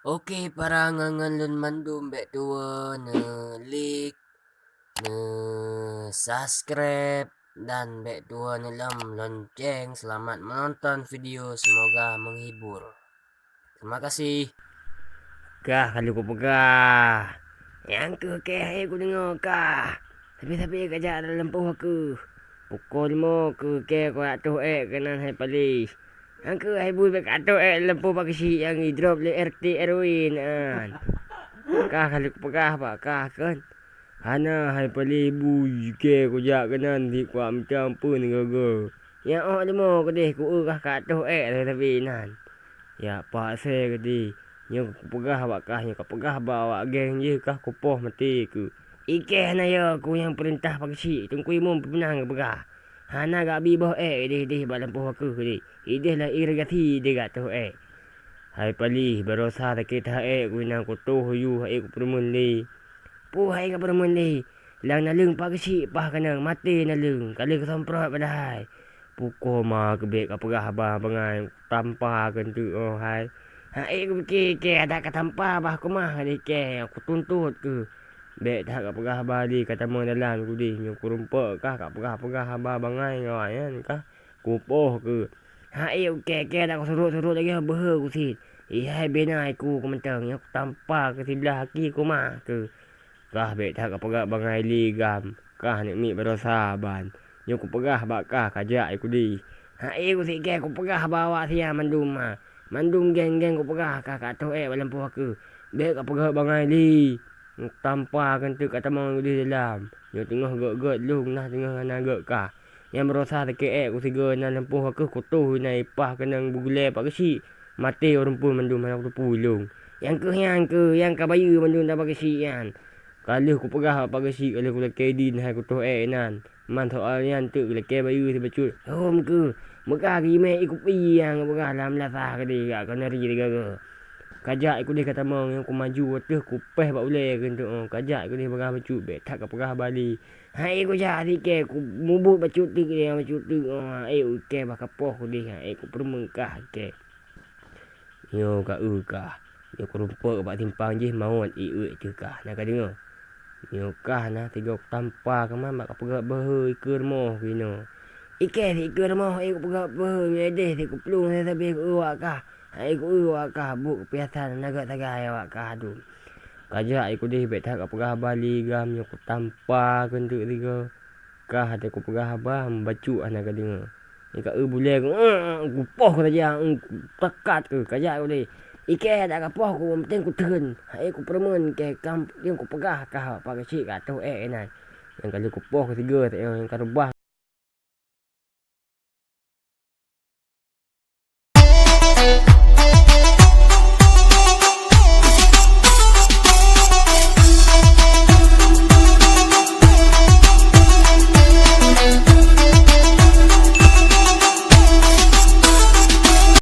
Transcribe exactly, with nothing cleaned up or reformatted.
Oke, para ngon-ngon lôn mandum, bèk tuwoe neu-like, neu-subscribe, dan bèk tuwoe neulom lonceng. Selamat menonton video, semoga menghibur. Terima kasih. Kah ka lheueh kupeugah. Nyang keuh kèe hai kudeungoe kah. Sabe-sabe kajak dalam lampôh keuh. Pukon lima keuh kèe kujak toh èk keunan hai paléh. Nyang keuh hai bui bèk katoh èk lampôh bak keuchik nyang jidrop lé R T R W nyan. Kah ka lheueh kupeugah bak kah kon. Hana hai paléh bui kèe kujak keunan di kuat meucampeue neugögö. Nyang ôk leumo keudeh ku-eu kah ka toh èk sabe-sabe nan. Ya paksa keudeh, nyoe kupeugah bak kah, nyoe kapeugah bak awak geng jih kah kupoh maté keuh. Ikèe hana yo ku nyang peurintah bak keuchik, Teungku Imum peunan geupeugah. Hana gak bi boh èk ideh-ideh bak lampôh keuh keudeh. Ideh lam irigasi ideh gak toh èk. Hai paléh, barosa sakét that èk ku inan kutoh yue hai kupeureumeun lé. Peue hai kapeureumeun lé? Lam naleueng pak keuchik paih keunong maté naleueng, ka lheueh kusemprot padahai. Pukon ma keuh bèk kapeugah haba bangai tampa keuh teuk oh hai. Hai kupike kèe adak katampa bah keumah lé kèe kutuntot keuh. Bèk that kapeugah haba lé katamong dalam kudeh nyoe kurumpok kah kapeugah-peugah haba bangai ngon awaknyan kah. Kupoh keuh. Hai ukèe-kèe dak kusurot-surot lagèe beuhe kusit. Ihai bena iku keumeutong nyoe kutampa keu siblah aki kuma keuh. Kah bèk that kapeugah bangai lé gam. Kah neuk miet barosa ban. Nyoe kupeugah bak kah kajak ikudi. Hai kusit kèe kupeugah bak awak sia mandum ma. Mandum geng-geng kupeugah kah ka toh èk bak lampôh keuh. Bèk kapeugah bangai lé. Tampa keuh teuk katamong udeh dalam. Nyoe teungoh gèt-gèt lôn nah teungoh hana gèt kah. Nyang barosa sakét èk kusigoe na lampôh keuh kutoh inan ipah keunong beugulèe pak keuchik. Maté ureueng peue mandum hana kuteupeu lôn. Nyang keuh nyan keuh nyang ka bayeue mandum dak pak keuchik nyan. Ka lheueh kupeugah bak pak keuchik ka lheueh kulakèe idin hai kutoh èk inan. Man soal nyan teuk lakèe bayeue sibacut. Hom keuh, meuka geumè ikupi nyang peugah lam lasa keudeh gak koneri digaga. Kajak ikudeh katamong nyang kumaju ateueh kupèh bak ulèe keuh teuk. Kajak ikudeh bagah bacut bèk that kapeugah bali. Hai kujak sikèe kumubuet bacut teuk nyang bacut teuk. Hai ukèe bah kapoh kudeh hai kupeureumeun kah kèe. Nyoe ka eu kah. Nyoe kurumpok bak simpang jih mawöt ié-uet teuh kah. Na kadeungoe? Nyoe kah na sigoe kutampa keuman bak kapeugah beuhe ikeue rumoh keunoe. Ikèe si ikeue rumoh ék kupeugah beuhe nyoe ideh si kuplueng sabe-sabe ku-eu awak kah. Hai ku-eu awak kah buet keupiasan na gèt sagai awak kah dum. Kajak ikudeh bèk that kapeugah bali gam nyoe kutampa keuh teuk sigoe. Kah até kupeugah haba, bacut hana kadeungoe. Nyang ka eu bulèe ku, kupoh saja, takat keuh, kajak kudeh. Ikèe dak kapoh ku, penting kuteun. Hai kupeureumeun kèe kam nyang kupeugah kah pak keuchik ka toh èk inan. Nyang ka lheueh kupoh keusigoe, nyang ka reubah